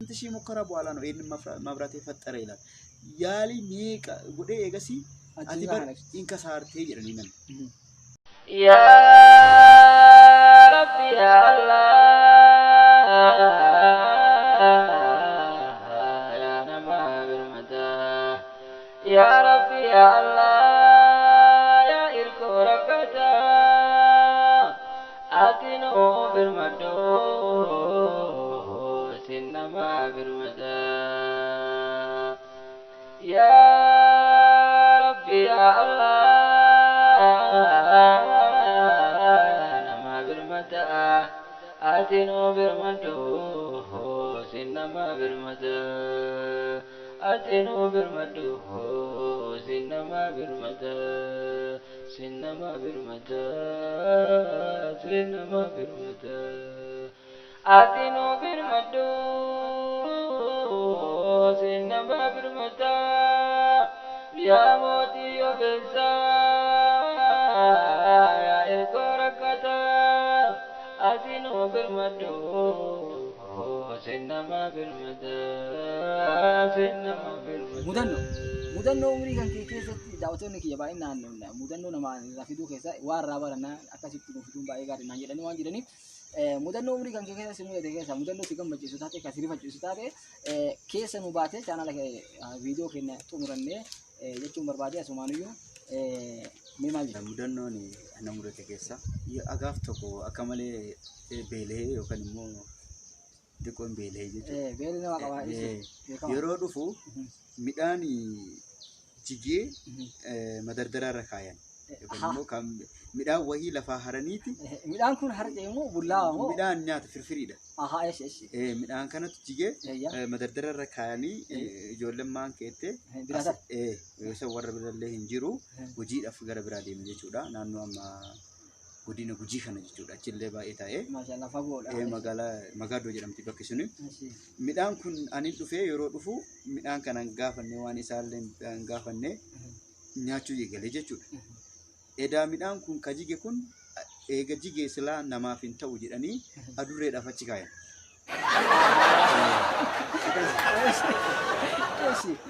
ከስንት ሺህ ሙከራ በኋላ ነው ይሄንን መብራት የፈጠረ ይላል። Yaalii meeqa godhee eegasii ati Addunyaa bar kana ibsa. In kasaartee jedhanii nan. يا ربي يا الله يا نما بالمدى يا ربي يا الله يا إلكو ركتا أتنو بالمدو سنما بالمدى يا ربي يا الله نما بالمدى أتنو بالمدو سنما بالمدى أتنو بالمدو سنما بالمدى سنما بالمدى سنما بالمدى أتنو بالمدو سنما بالمدى يا موتي يا يا إلكوركتا أتنو بالمدو سنما بالمدى سنما بالمدى. Mudannoo. Mudannoo umurii kan kee keessatti daawwattoonni kiyya baay'inaan mudannoo nama irraa fiduu keessa waan irraa barannaa akkasitti nuuf fiduun baay'ee gaarii naan jedhanii waan jedhaniif, mudannoo umurii kan kee keessa si mudate keessa mudannoo si gammachiisu taate, kan si rifachiisu taate keessa nu baate, chaanala viidiyoo keenya xumurannee jechuun barbaade. Asumaanuyyuu mee maal jedha? Mudannoon na mudate keessa agaaf tokko akka malee beela'ee yookaan immoo xiqqoon beela'ee jechuudha. Beelli nama qabaa beekama. Yeroo dhufu midhaan jigee madardaraa irra kaayan. Yookaan immoo kan midhaan wayii lafaa haraniiti. Midhaan kun harcee moo bullaawa moo? Midhaan nyaata firfiriidha. Ahaa, eshi eshi. Midhaan kanatu jigee madardara irra kaayanii ijoolleen maan keette Biraa tara. Isa warra birallee hin jiru, hojiidhaaf gara biraa deeme jechuudha. Naannoo amma godina Gujii kana jechuudha. Achillee baay'ee taa'ee. Maashaallah, fagoodha. Magaalaa Magaadoo jedhamti bakki suni. Midhaan kun ani dhufee yeroo dhufu midhaan kana hin gaafanne, waan isaallee hin gaafanne, nyaachuu eegalee jechuudha. Edaa midhaan kun ka jige kun eega jigee silaa namaaf hin ta'u jedhanii adurreedhaaf achi kaayan.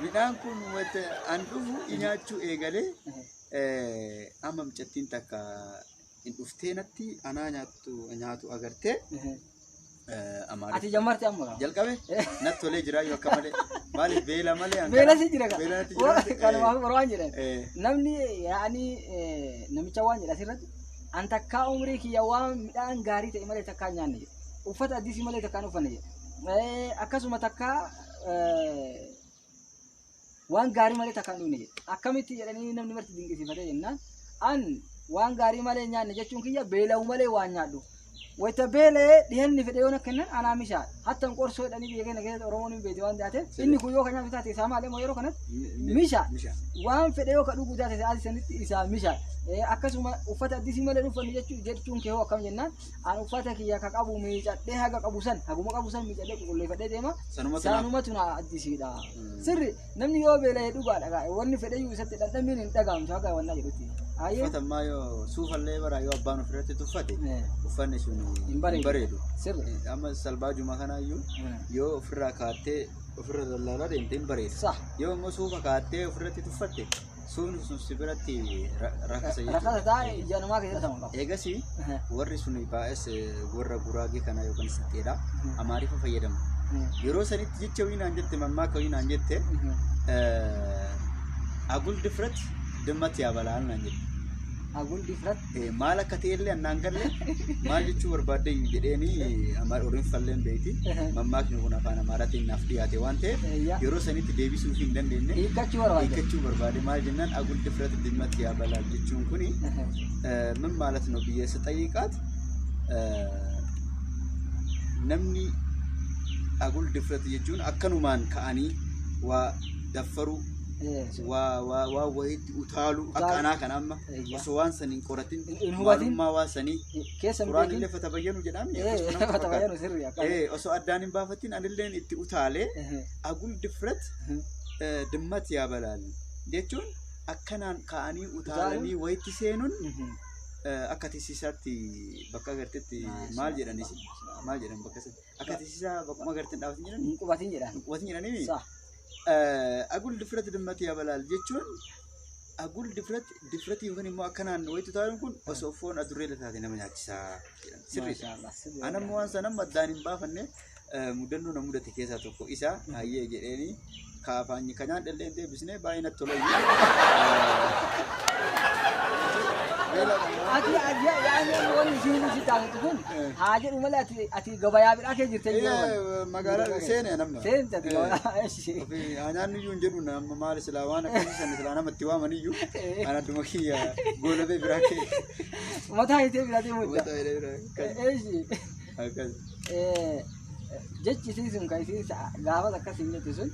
Midhaan kun wanta an dhufu nyaachuu eegalee amma mucattiin takka hin dhuftee natti anaa nyaattu nyaatu agartee Amaariffaa. Ati jammarte amma gaa. Jalqabe natti tolee jira yoo akka malee, maaliif beela malee an Beela si jira gaa. Beela natti jira. Kanumaaf bara waan jedhan. Namni yaani namicha waan jedha asirratti, an takkaa umrii kiyya waan midhaan gaarii ta'e malee takkaa hin nyaanne jedhe. Uffata addisii malee takkaa hin uffanne jedhe. Akkasuma takkaa waan gaarii malee takkaa hin dhugne jedhe. Akkamitti jedhanii namni marti dinqisiifatee jennaan, an waan gaarii malee hin nyaanne jechuun kiyya beela'u malee waan nyaadhu. Wayita beela'ee dhiyanni fedhe yoo kennan anaa mishaadha. Hatta qorsoo jedhanii biyya keenya keessatti Oromoon hin beekti waan taateef, inni kun yoo kan nyaatu taate isaa malee yeroo kanatti mishaadha. Misha. Waan fedhe yoo ka dhugu taate sa'aatii sanitti isaa mishaadha. Akkasuma uffata addisii malee uffanni jechuun kee hoo akkam jennaan, an uffata kiyya ka qabu miicadhee haga qabu san, haguma qabu san miicadhee qulqulleeffadhee deema. Sanumatu naaf. Saanumatu na addisiidha. Sirri namni yoo beela'ee dhugaadha. Wanni fedhe iyyuu isatti dhandhammiin hin dhagahamtu haga wannaa jedhutti. Ayyee. Uffata ammaa yoo suufallee bara yoo abbaan ofirratti tuffate uffanni sun Hin bareedu. hin bareedu. Sirri. Amma salbaajuma kanaayyuu yoo ofirraa kaattee ofirra lallaalaa deemte hin bareedu. Yoo immoo suufa kaattee ofirratti tuffatte, suufni sun si biratti rakasa jechuudha. Rakkata taa'e ija namaa keessatti ta'uu qaba. Eegasii warri sun baay'ees warra Guraagee kana yookaan Silxeedha. Amaariffa fayyadamu. Yeroo sanitti jecha wiinaan jette, mammaaka wiinaan jette, አጉል ድፍረት ድመት ያበላል naan jette. አጉል ድፍረት. Maal akka ta'e illee annaan galle, maal jechuu barbaadde jedheeni Oromooffallee beekti. Mammaakni kun afaan Amaaraatiin naaf dhiyaate waan ta'eef yeroo sanitti deebisuu hin dandeenye. Hiikkachuu barbaadde. Hiikkachuu barbaade. Maal jennaan, አጉል ድፍረት ድመት ያበላል jechuun kuni ምን ማለት ነው ብዬ ስጠይቃት, namni አጉል ድፍረት jechuun akkanumaan ka'anii waa daffaruu, waa wayiitti utaaluu akka anaa kana amma osoo waan sanii hin qoratin Hin hubatin. Maalummaa waan sanii Keessa hin Quraan beekin. illee fatabayyanu jedhami. Fatabayyanu sirrii akka. Osoo addaan hin baafatin anilleen itti utaalee አጉል ድፍረት ድመት ያበላል jechuun akkanaan ka'anii utaalanii wayitti seenuun Akka tisiisaatti bakka agartetti maal jedhanis maal jedhan bakka sana akka tisiisaa bakkuma agarteen dhaabatin jedhan Hin qubatin jedhan. Qubatin jedhanii. Sa. Agul difrat dimmati yabalaal jechuun agul difrat difrati yookaan immoo akka naannoo wayitu taa'uun kun osoo foon adurree taate nama nyaachisaa jedhan sirriidha. Maashaallah. Sirrii. Ana ammoo waan sana addaan hin baafanne mudannoo na mudate keessaa tokko isa hayyee jedheeni kaafaan ka nyaadhallee hin deebisne baay'ee natti tola. Ati yaani wanni isiin si taasisu kun haa jedhu malee ati gabayaa biraa kee jirte yeroo Magaalaa seene namna. Seente ati gabayaa. Ofii haa nyaannu iyyuu hin jedhu nama maali silaa waan akkasii sana silaa namatti waaman iyyuu ana adduma kiyya goolabee biraa kee. Mataa itee biraa deemu hojja. Mataa itee biraa. Akkas. Jechi isii sun kan isii gaafas akkasiin jette sun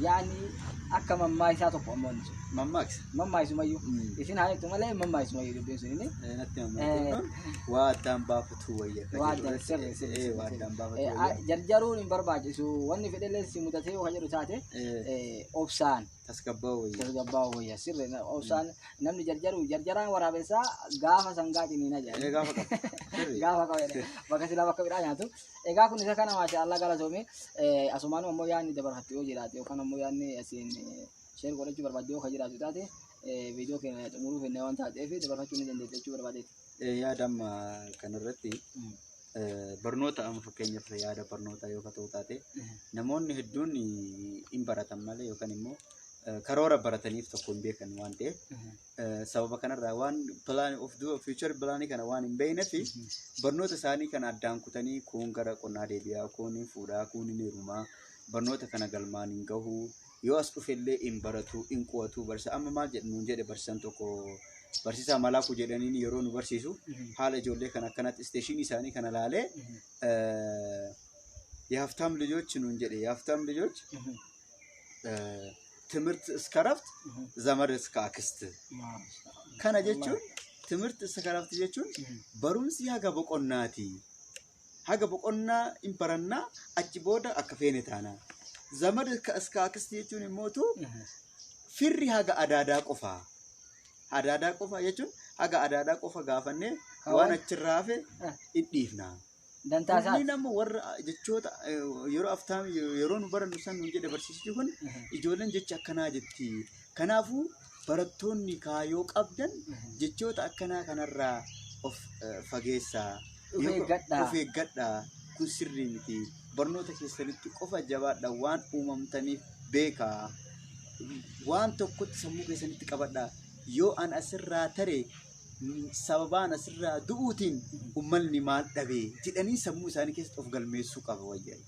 yaani akka mammaa isaa tokko ammoo inni sun. Mammaaksa. Mammaayisumayyuu. Isin haa jettu malee mammaayisumayyuu dubbiin sun inni. Natti mammaaksa. Waa addaan baafatu wayya. Waa addaan sirri sirri. Waa addaan baafatu wayya. Jarjaruun hin barbaachisu wanni fedhellee si mudatee yoo ka jedhu taate obsaan. Tasgabbaa'uu wayya. Tasgabbaa'uu wayya sirri obsaan namni jarjaru jarjaraan waraabessaa gaafa sangaa ciniina jedha. Gaafa qaba. Gaafa qaba jedha. Bakka silaa bakka biraa nyaatu. Egaa kun isa kana maasha Allah galatoome asumaan ammoo yaadni dabarfattu yoo jiraate yookaan ammoo yaadni asiin share godhachuu barbaadde yoo ka jiraatu taate viidiyoo keenya xumuruu fennee waan taateef dabarfachuu ni dandeetta jechuu barbaadeeti. Yaada amma kanarratti barnoota amma fakkeenyaaf yaada barnootaa yoo ta'u taate namoonni hedduun hin baratan malee yookaan immoo karoora barataniif tokko hin beekan waan ta'eef sababa kanarraa waan plan of future plan kana waan hin beekneef barnoota isaanii kana addaan kutanii kuun gara qonnaa deebi'aa kuun hin fuudhaa kuun hin heerumaa barnoota kana galmaan hin gahu yoo as dhufellee hin baratu hin qu'atu barsiisa amma maal jedhu nuun jedhe barsiisaan tokko barsiisaa Malaakuu jedhaniin yeroo nu barsiisu haala ijoollee kana akkanatti isteeshinii isaanii kana laalee የሀብታም ልጆች nuun jedhe የሀብታም ልጆች ትምህርት እስከ እረፍት ዘመድ እስከ አክስት kana jechuun ትምህርት እስከ እረፍት jechuun barumsi haga boqonnaati. Haga boqonnaa hin barannaa achi booda akka feene taana. ዘመድ እስከ አክስት jechuun immootu firri haga adaadaa qofa. Adaadaa qofa jechuun haga adaadaa qofa gaafannee waan achirraa hafe dhidhiifna. Dantaa Kunniin isaati. amma warra jechoota yeroo aftaan yeroo nu barannu san nuun jedhe barsiisichi kun ijoolleen jecha akkanaa jetti. Kanaafuu barattoonni kaayoo qabdan jechoota akkanaa kanarraa of fageessaa. Of eeggadhaa. Of eeggadhaa. Kun sirrii miti. Barnoota keessanitti qofa jabaadhaa waan uumamtaniif beekaa. Waan tokkotti sammuu keessanitti qabadhaa. Yoo an asirraa tare sababaan asirraa du'uutiin uummanni maal dhabee jedhanii sammuu isaanii keessatti of galmeessuu qaba wayyaa.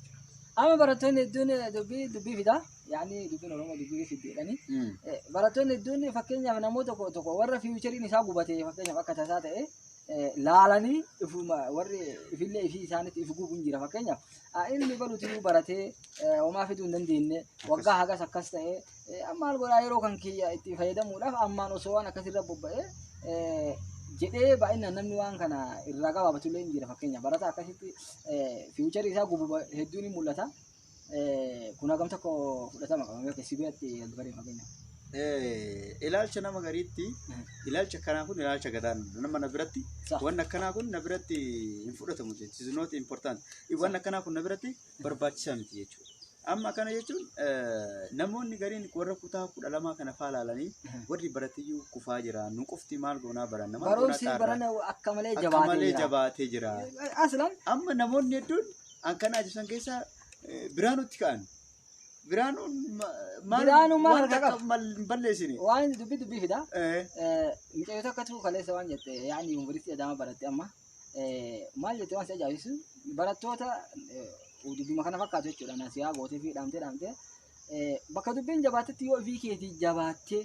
Amma barattoonni hedduun dubbii dubbii fida. Yaani dubbiin Oromoo dubbii fiddi jedhanii. Barattoonni hedduun fakkeenyaaf namoota tokko tokko warra futureiin isaa gubate fakkeenyaaf akka tasaa ta'e laalanii ifuma warri ifillee ifii isaaniitti if gubuun jira fakkeenyaaf inni baruutu baratee homaa fiduu hin dandeenye waggaa hagas akkas ta'e maal godhaa yeroo kan kiyya itti fayyadamuudhaaf ammaan osoo waan akkasirra bobba'ee jedhee baay'inaan namni waan kana irraa gabaabatullee hin jira fakkeenyaaf barataa akkasitti futureii isaa gubu hedduun ni mul'ata. Kun hagam tokko fudhatama qaba yookiin sibiilatti baree fakkeenyaaf. Ilaalcha nama gariitti ilaalcha akkanaa kun ilaalcha gadaanudha. Nama na biratti wanni akkanaa kun na biratti hin fudhatamu jechuudha. It is not important. Wanni akkanaa kun na biratti barbaachisaa miti jechuudha. Amma akkana jechuun namoonni gariin warra kutaa 12 kana faa ilaalanii warri baratiyyuu kufaa jira. Nu qofti maal goonaa baranna? Maal goonaa Barumsi xaarra? barana akka malee Akka jabaatee malee jira. jabaatee jira. Aslan Amma namoonni hedduun an kana ajajan keessaa Biraanutti ka'an. Biraanuun maal Biraanuu maal waan harka takka qaba? hin balleessine. Waan dubbii dubbii fida. Mucayyoo tokkotu kaleessa waan jette yaani yuunivarsiitii Adaamaa baratte amma maal jette waan si ajaa'ibsiisu barattoota dubbima kana fakkaatu jechuudha nasiyaa gootee fi dhaamtee dhaamtee bakka dubbiin jabaatetti yoo ifii keetii jabaattee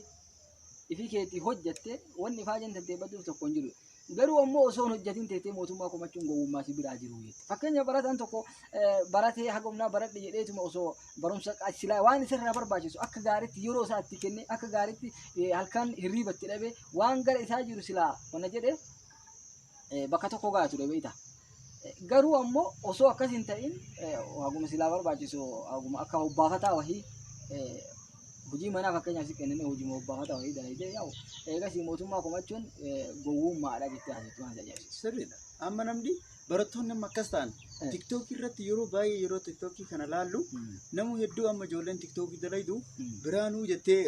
ifii keetii hojjatte wanni ifaa jentan badduuf tokko hin jiru. Garuu ammoo osoo hin hojjatin teettee mootummaa komachuun gowwummaa si biraa jiru jette. Fakkeenya barataan tokko baratee haga humnaa baradhe jedheetuma osoo barumsa silaa waan isarraa barbaachisu akka gaariitti yeroo isaa itti kenne akka gaariitti halkan hirriiba itti dhabe waan gara isaa jiru silaa kana jedhe bakka tokko gahaa ture beekta. Garuu ammoo osoo akkas hin ta'in haguma silaa barbaachisu haguma akka hobbaafataa wahii Hojii manaa fakkeenyaaf si kennanii hojii mobbaafata wayii dalaydee yaa'u eegasii mootummaa komachuun gowwummaadha jettee haasoftu waan si ajaa'ibsiisu. Sirriidha. Amma namni barattoonni amma akkas ta'an tiktookii irratti yeroo baay'ee yeroo tiktookii kana laallu namu hedduu amma ijoolleen tiktookii dalaydu Biraanuu jettee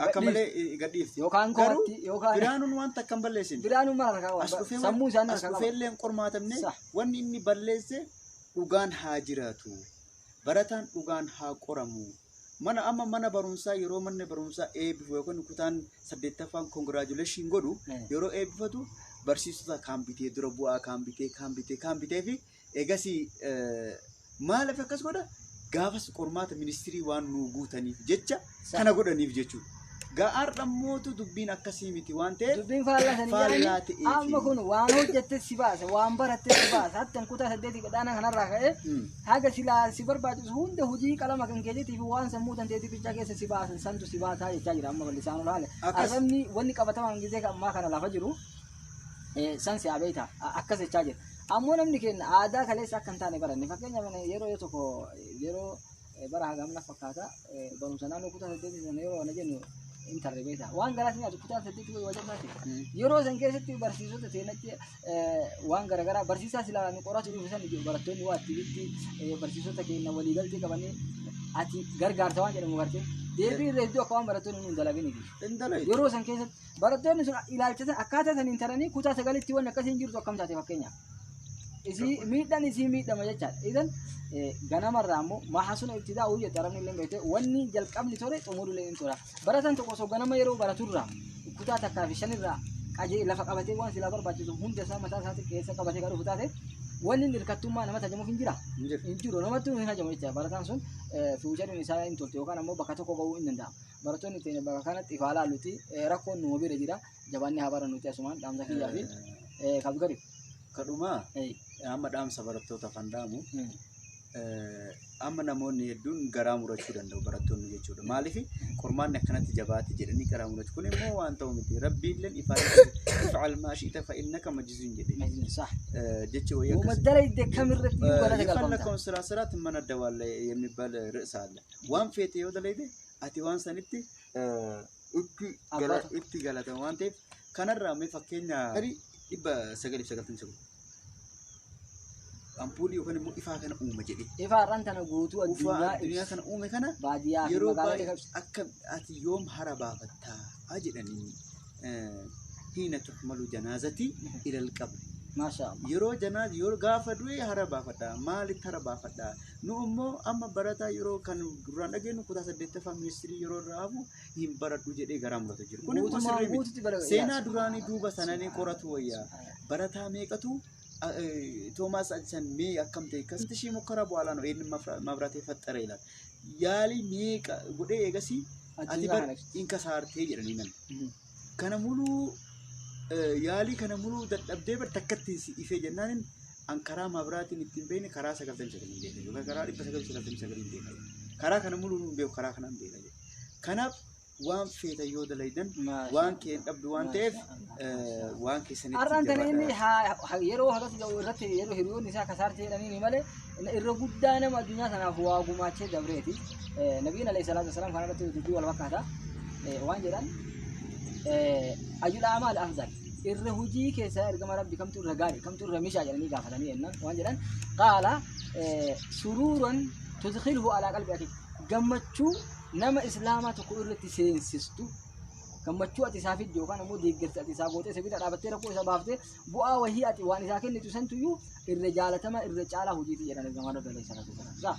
akka malee gadhiifti. Yookaan Garuu komatti yookaan Biraanuun wanta akka hin balleessine. Biraanuun maal harkaa As qaba? dhufee Sammuu isaanii as harkaa dhufee qaba. illee hin qormaatamne Sa. wanni inni balleesse dhugaan haa jiraatu. Barataan dhugaan haa qoramu. Mana amma mana barumsaa yeroo manni barumsaa eebbifu yookaan kutaan saddeettaffaan congratulation godhu yeroo eebbifatu barsiisota kaan bitee dura bu'aa kaan bitee kaan bitee kaan bitee fi eegasii maaliif akkas godha gaafas qormaata ministirii waan nuu guutaniif jecha kana godhaniif jechuudha. Ga'aarra mootu dubbiin akkasii miti waan ta'eef Dubbiin faallaa sanii faallaa jedhanii ta'eefi. amma kun waan hojjette si baasa, waan baratte si baasa. Hattan kutaa saddeetii gadhaana kanarraa ka'ee haga silaa si barbaachisu hunda hojii qalama kan keetiitii fi waan sammuu tanteetii bichaa keessa si baasa santu si baasaa jechaa jira amma bal'isaan ol haale. Akkas. Arrabni wanni qabatamaan gisee ammaa kana lafa jiru san si abeeta akkas jechaa jira. Ammoo namni keenya aadaa kaleessa akka hin taane baranne fakkeenyaaf yeroo yoo tokko yeroo bara hagamna fakkaata barumsa naannoo kutaa saddeetii sana yeroo ana jennu hin tarre beekta. Waan garaas nyaatu kutaan saddeetii wayii wajjin taate. Yeroo san keessatti barsiisota seenatti waan garaagaraa barsiisaa silaa nu qoratu dhufu san barattoonni waa itti barsiisota keenya waliigaltee qabanii ati gargaarta waan jedhamu gartee deebii irra hedduu akka waan barattoonni nu hin dalaginiif. Hin dalagu. Yeroo san keessatti barattoonni sun ilaalcha san akkaataa saniin taranii kutaa sagalitti wanni akkasiin jirtu akkam taate fakkeenyaaf. Isii miidhaan isii miidhama jechaadha. Idan ganamarraa immoo mahasuna ibtidaa'uu jette arabni illee beekte wanni jalqabni tole xumuruu illee ni tola. Barataan tokko osoo ganama yeroo baraturraa kutaa takkaa fi shanirraa qajee lafa qabatee waan silaa barbaachisu hunda isaa mataa isaatti keessa qabatee kan dhufu taate wanni inni hirkattummaa namatti hajamuuf hin jira. Hin jiru. Hin jiru namatti hin hajamu jecha barataan sun fiichariin isaa hin toltu yookaan ammoo bakka tokko ga'uu hin danda'amu. Barattoonni teenya bakka kanatti ifaa laalluti rakkoon nu bira jira jabaanni haa barannuti asumaan dhaamsa kiyyaa fi kabgari. Kadhumaa amma dhaamsa barattootaaf kan dhaamu amma namoonni hedduun garaa murachuu danda'u barattoonni jechuudha. Maaliif qormaanni akkanatti jabaate jedhanii garaa murachuu kun immoo waan ta'u miti. Rabbiilleen if'al maa shi'ta fa innaka majzuun jedhe. Sah. Jecha wayii akkas Uumaddara iddoo kamirratti iyyuu galata galfamta. የፈለከውን ስራ ስራ ትመነደባለህ የሚባል ርዕስ አለ። waan feete yoo dalayde ati waan sanitti Abbaatu. itti galatama waan ta'eef kanarraa mee fakkeenya 999 ampuulii yookaan immoo ifaa kana uuma jedhe Ifa har'aan tana guutuu ufaa addunyaa addunyaa kana uume kana baadiyyaa fi yeroo magaalaa baay'ee qabsi. akka ati yoom hara baafattaa jedhanii hiina tuhmalu janaazati ilal qabri Maasha Allah. yeroo janaa yeroo gaafa du'e hara baafadha maalitti hara baafadha nu immoo amma barataa yeroo kan duraan dhageenyu kutaa saddeettaffaa ministirii yeroo irraa hafu hin baradhu jedhee garaa murata jiru kun immoo Guutummaan sirrii miti guututti bala. seenaa duraanii duuba sananii qoratu wayyaa barataa meeqatu ቶማስ አዲሰን ሜ akkam ta'e akkasitti ishee mokkara በኋላ ነው ይሄንን መብራት የፈጠረ ይላል yaalii meeqa godhee eegasii ati bar inkasaartee jedhanii namni kana muluu yaalii kana muluu dadhabdee bar takkatti si ifee jennaanin an karaa mabraatiin ittiin beekne karaa 99 beeka yookaan karaa 999 beeka karaa kana muluu hin beeku karaa kanaan beeka jedhe kanaaf waan feeta yoo dalaydan waan kee hin dhabdu waan ta'eef waan keessanitti Har'aan tana inni jabaadhaa. yeroo hagas ga'u irratti yeroo hiriyoonni isaa kasaartee jedhaniini malee irra guddaa nama addunyaa sanaaf waa gumaachee dabreeti. Nabiin alayhi salaatu wasalaam kana irratti dubbii wal fakkaata. Waan jedhan ayyul amaal afdal irra hojii keessaa ergama rabbi kamtu irra gaarii kamtu irra mishaa jedhanii gaafatanii jennaan waan jedhan qaala suruuran tudkhilhu alaa qalbi akik gammachuu nama islaamaa tokko irratti seensistu gammachuu ati isaa fidde yookaan ammoo deeggarsa ati isaa gootee isa bira dhaabattee rakkoo isa baaftee bu'aa wahii ati waan isaa kennitu santuyyuu irra jaalatama irra caalaa hojiiti jedhan ergamaan rabbi alayhi salaatu wasalaam.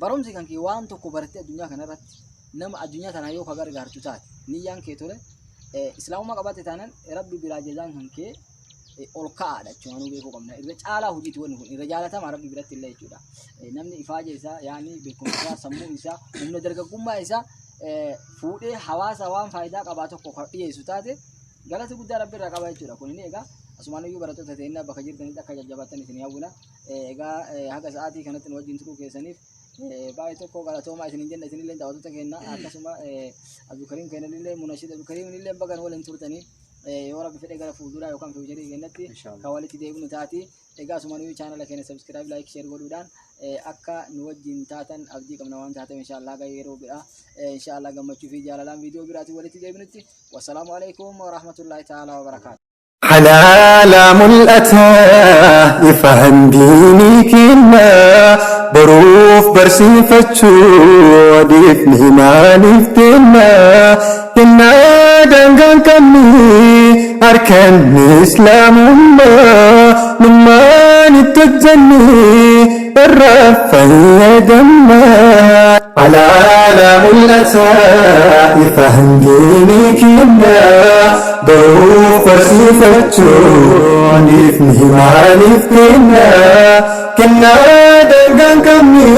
Barumsi kan kee waan tokko barattee addunyaa kanarratti nama addunyaa tanaa yoo ka gargaartu taate niyyaan kee tole islaamummaa qabaatte taanaan rabbi biraa jazaan kan kee ol ka'aadha jechuudha nuu beekuu qabna irra caalaa hojiiti wanni kun irra jaalatama rabbi biratti illee jechuudha. Namni ifaaje isaa yaani beekumsa isaa sammuu isaa humna dargaggummaa isaa fuudhee hawaasa waan faayidaa qabaa tokko kan dhiyeessu taate galata guddaa rabbi irraa qaba jechuudha. Kun inni egaa asumaan iyyuu barattoota ta'inna bakka jirtanitti akka jajjabaattan isin hawwina. Egaa haga sa'aatii kanatti nu wajjin turuu keessaniif baay'ee tokko galatoomaa isin jenna isinillee daawwattoota keenya akkasuma Abdulkariim keenyallee Munashid Abdulkariim illee baga nu waliin turtanii yoo rabbi fedhe gara fuulduraa yookaan fiicharii keenyatti Inshaallah. kan walitti deebinu taati. Egaa asumaanuu chaanala keenya subscribe, like, share godhuudhaan akka nu wajjin taatan abdii qabna waan taateef inshaallah haga yeroo biraa inshaallah gammachuu fi jaalalaan viidiyoo biraatiin walitti deebinutti wassalaamu alaikum warahmatullahi ta'ala wabarakaatu. Halaala mul'ataa ifaan diinii kennaa boruuf barsiifachuu dhiifni maaliif kennaa kennaa daangaan qabni harkanni islaamummaa nummaan itti hojjenne irraa fayyadamnaa. Halaala mul'ataa ifaan diinii kennaa boruuf barsiifachuu dhiifni maaliif kennaa kennaa daangaan qabni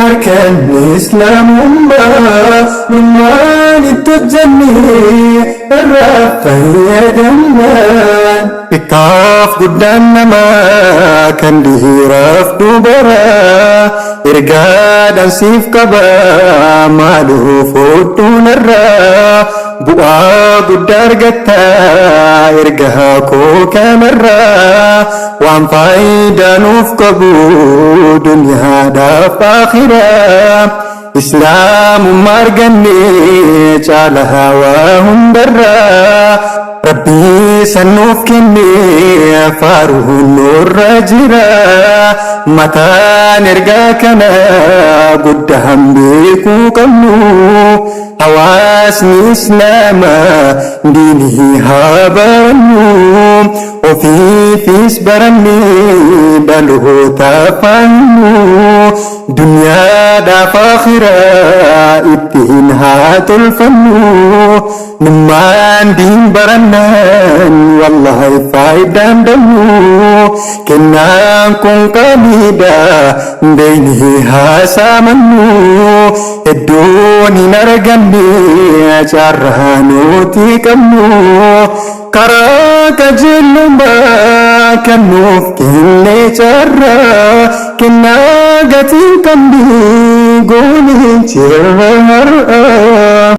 harkanni islaamummaa nummaan itti hojjenne irraa fayyadamnaa. Xiqqaaf guddaan namaa kan dhiiraaf dubaraa ergaadhaan siif qaba maaloo fodhuunarraa bu'aa guddaa argatta ergaa koo kanarraa waan faayidaa nuuf qabu duniyaadhaaf akhiraa islaamummaa arganne caala waa hundarraa rabbii san nuuf kenne faaruun nurra jira mataan ergaa kana guddaan beekuu qabnu hawaasni islaamaa diinii haa barannu ofiifis barannee dhalootaaf faannu duniyaadhaaf akhiraa ittiin haa tolfannu nummaan diin barannaan wallahi faayidaan dhabnu kennaan kun qaaliidha beeynee haa saamannu hedduun hin arganne carraa nuti qabnu karaa qajeelummaa kan nuuf kenne carraa kennaa gatii qabdi goonee jirra har'a.